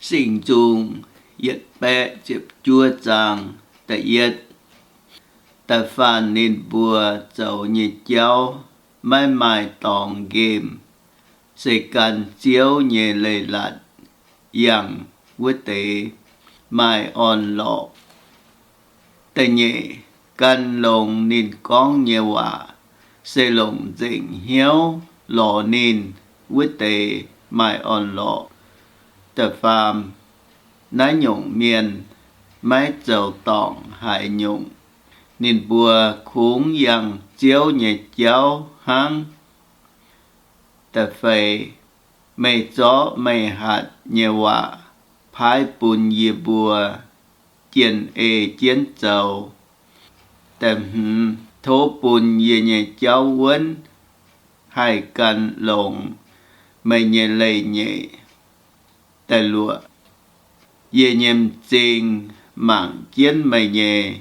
Singx Nzung yietc baeqv ziepc juov zaang da'yietv. Da'faanh ninh mbuo zoux nyei jauv maiv maaih dorngx nqemh, se gan Ziouv nyei leiz-latc yangh wuov deix maaih orn-lorqc. Da'nyeic, gan longx ninh gorngv nyei waac, se longc nzengc hnyouv lorz ninh wuov deix maaih orn-lorqc. Da'faam, naaiv nyungc mienh maiv zoux dorngc haaix nyungc. Ninh mbuo kungx yangh Ziouv nyei jauv hnangv. Da'feix, meih zorqv meih hatc nyei waac paaiv bun yie mbuo jien ei jienv zoux. Da'hmz, tov bun yie nyei jauv wuonv haih gan longx meih nyei leiz-nyeic. Da'luoqc, yie nyei m'zing mangc jienv meih nyei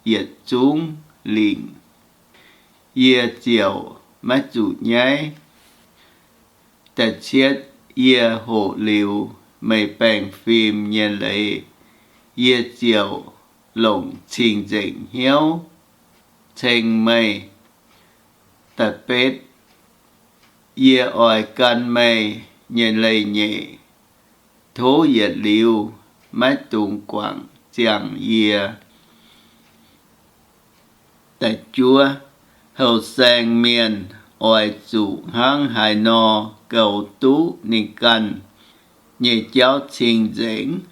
yietc zungv lingc, yie ziouc maiv zuqc nyaiv. Da'cietv, yie hoqc liuz meih baengh fim nyei leiz, yie ziouc longc cing-nzengc hnyouv ceng meih. Da'betv, yie oix gan meih nyei leiz-nyeic. Tov yietc liuz maiv dungx guangc ziangh yie. Da'juov, houh saeng mienh oix zuqc hnangv haaix nor goux duqv ninh ganh nyei jauv cing-nzengc?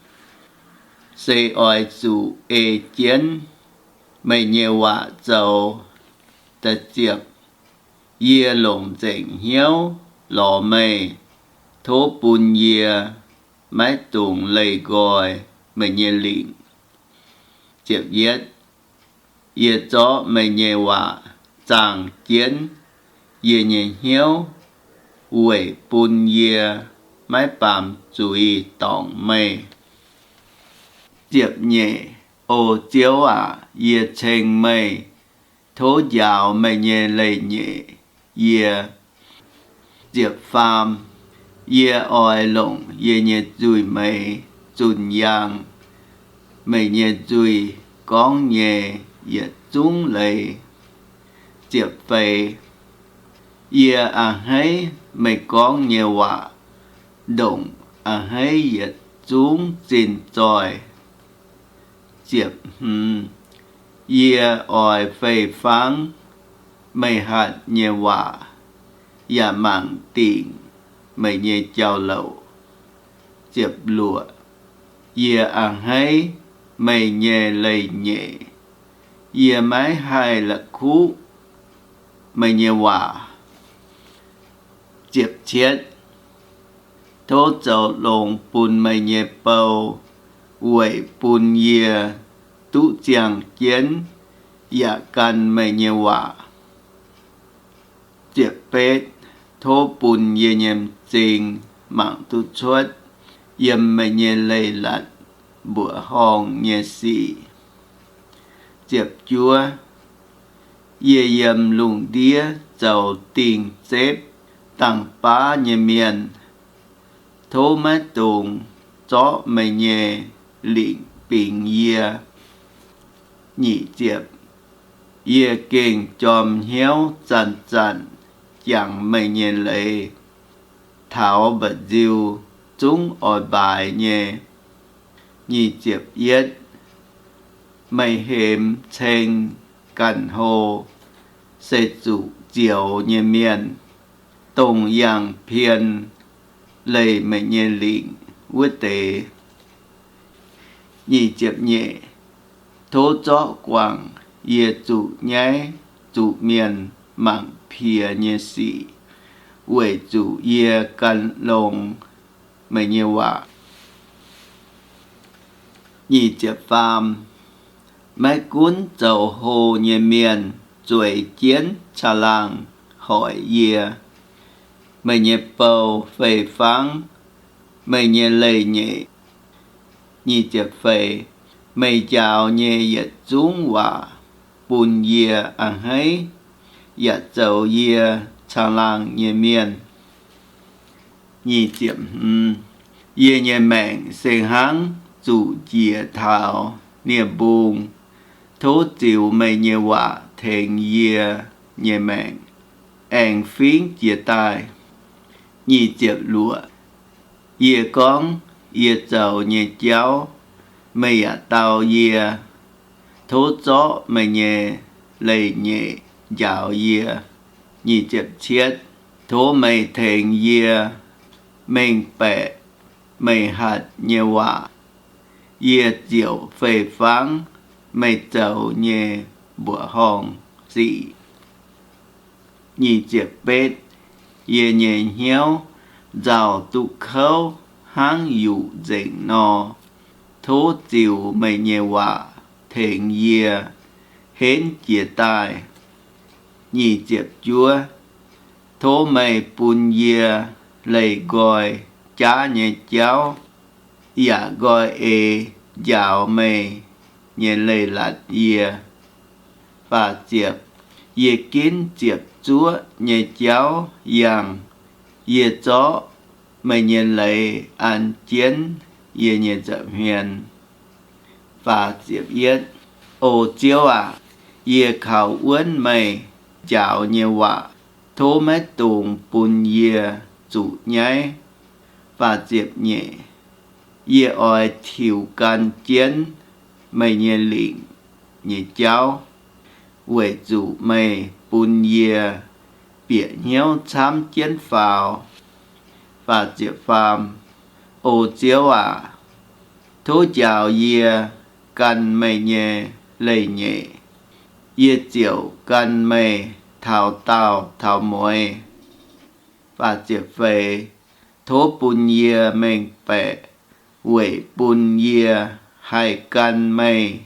Se oix zuqc ei jienv meih nyei waac zoux. Da'ziepc, yie longc nzengc hnyouv lorz meih. Tov bun yie maiv dungx leih nqoi meih nyei lingc. Ziepc yietv, yie zorqv meih nyei waac zaangh jienv yie nyei hnyouv, weic bun yie maiv baamz zuiz dorngc meih. Ziepc nyeic, O Ziouv aac, yie ceng meih. Tov njaaux meih nyei leiz-nyeic yie. Ziepc faam, yie oix longc yie nyei nzuih meix zunh yaangh meih nyei nzuih gorngv nyei yietc zungv leiz. Ziepc feix, yie a'hneiv meih gorngv nyei waac, ndongc a'hneiv yietc zungv zinh zoih. Ziepc hmz, yie oix fei-fangv meih hatc nyei waac, yaac mangc dingc meih nyei jauv-louc. Ziepc luoqc, yie a'hneiv meih nyei leiz-nyeic, yie maiv haih la'kuqv meih nyei waac. Ziepc cietv, tov zoux longx bun meih nyei bou, weic bun yie duqv ziangh jienv yaac gan meih nyei waac. Ziepc betv, tov bun yie nyei m'zing mangc duqv cuotv yiem meih nyei leiz-latc mbuoqc horngh nyei sic. Ziepc juov, yie yiem lungh ndiev zoux dingh zepv dangh baav nyei mienh, tov maiv dungx zorqv meih nyei lingc bingx yie. Nyic ziepc, yie gengh jorm hnyouv zanc-zanc jangx meih nyei leiz, taux mba'nziu zungv oix mbaaix nyei. Nyic ziepc yietv, meih hemx ceng ganh hlo, se zuqc zioux nyei mienh, dongh yangh pien leih meih nyei lingc wuov deix. Nyic ziepc nyeic, tov zorqv guangc yie zuqc nyaiv zuqc mienh mangc piex nyei sic, weic zuqc yie gan longx meih nyei waac. Nyic ziepc faam, maiv gunv zoux hlo nyei mienh zueiz jienv caangh laangh hoic yie, meih nyei bou fei-fangv meih nyei leiz-nyeic. Nyic ziepc feix, meih njaaux nyei yietc zungv waac bun yie a'hneiv, yaac zoux yie caangh laangh nyei mienh. Nyic ziepc hmz, Yie nyei maengc se hnangv zuqc njiec taux nie-mbung. Tov ziux meih nyei waac tengx yie nyei maengc, aengx fingx jiez daaih. Nyic ziepc luoqc. Yie gorngv yie zoux nyei jauv, meih yaac dau yie. Tov zorqv meih nyei leiz-nyeic njaaux yie. Nyic ziepc cietv. Tov meih tengx yie mengh baeqc meih hatc nyei waac, yie ziouc fei fangv meih zoux nyei mbuoqc horngh sic. Nyic ziepc betv. Yie nyei hnyouv nzauh duqv kouv hnangv yuqc nzengc nor. Tov ziux meih nyei waac tengx yie henv jiez daaih. Nyic ziepc juov. Tov meih bun yie leih nqoi jaav nyei jauv, yaac nqoi eix njaaux meih nyei leiz-latc yie. Faah ziepc. Yie ginv ziepc zuoqv nyei jauv yangh, yie zorqv meih nyei leiz an jienv yie nyei nza'hmien. Faah ziepc yietv. O Ziouv aac, yie kaux wuonv meih njaaux nyei waac. Tov maiv dungx bun yie zuqc nyaiv. Faah ziepc nyeic. Yie oix tiux gan jienv meih nyei lingc nyei jauv, weic zuqc meih bun yie bieqc hnyouv camv jienv faaux. Faah ziepc faam. O Ziouv aac, tov njaaux yie gan meih nyei leiz-nyeic, yie ziouc gan meih taux daauh taux mueiz. Faah ziepc feix. Tov bun yie mengh baeqc weic bun yie haih gan meih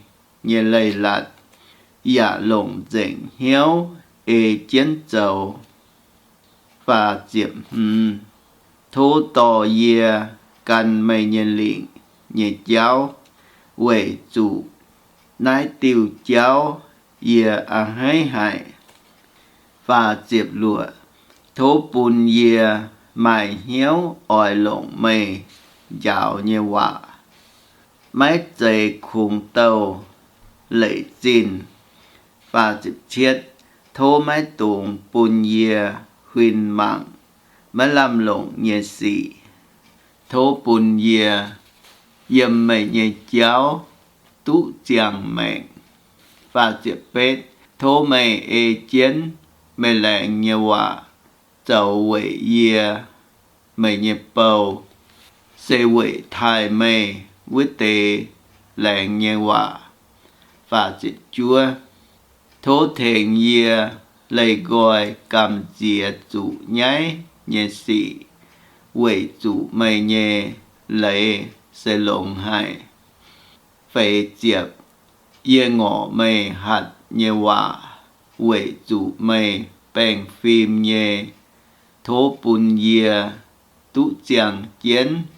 nyei leiz-latc, yaac longc nzengc hnyouv ei jienv zoux. Faah ziepc hmz. Tov dorh yie gan meih nyei lingc nyei jauv, weic zuqc naaiv diuh jauv yie a'hneiv haic. Faah ziepc luoqc. Tov bun yie maaih hnyouv oix longc meih njaaux nyei waac, maiv zeiz kungx douh leic zinh. Faah ziepc cietv. Tov maiv dungx bun yie huin mangc maiv lamh longc nyei sic. Tov bun yie yiem meih nyei jauv duqv ziangh maengc. Faah ziepc betv. Tov meih ei jienv meih laengz nyei waac zoux weic yie meih nyei bou, se weic taaih meih wuov deix laengz nyei waac. Faah ziepc juov. Tov tengx yie leih nqoi gamh nziex zuqc nyaiv nyei sic, weic zuqc meih nyei leiz se longx haic. Feix ziepc. Yie ngorc meih hatc nyei waac weic zuqc meih baengh fim nyei. Tov bun yie duqv ziangh jienv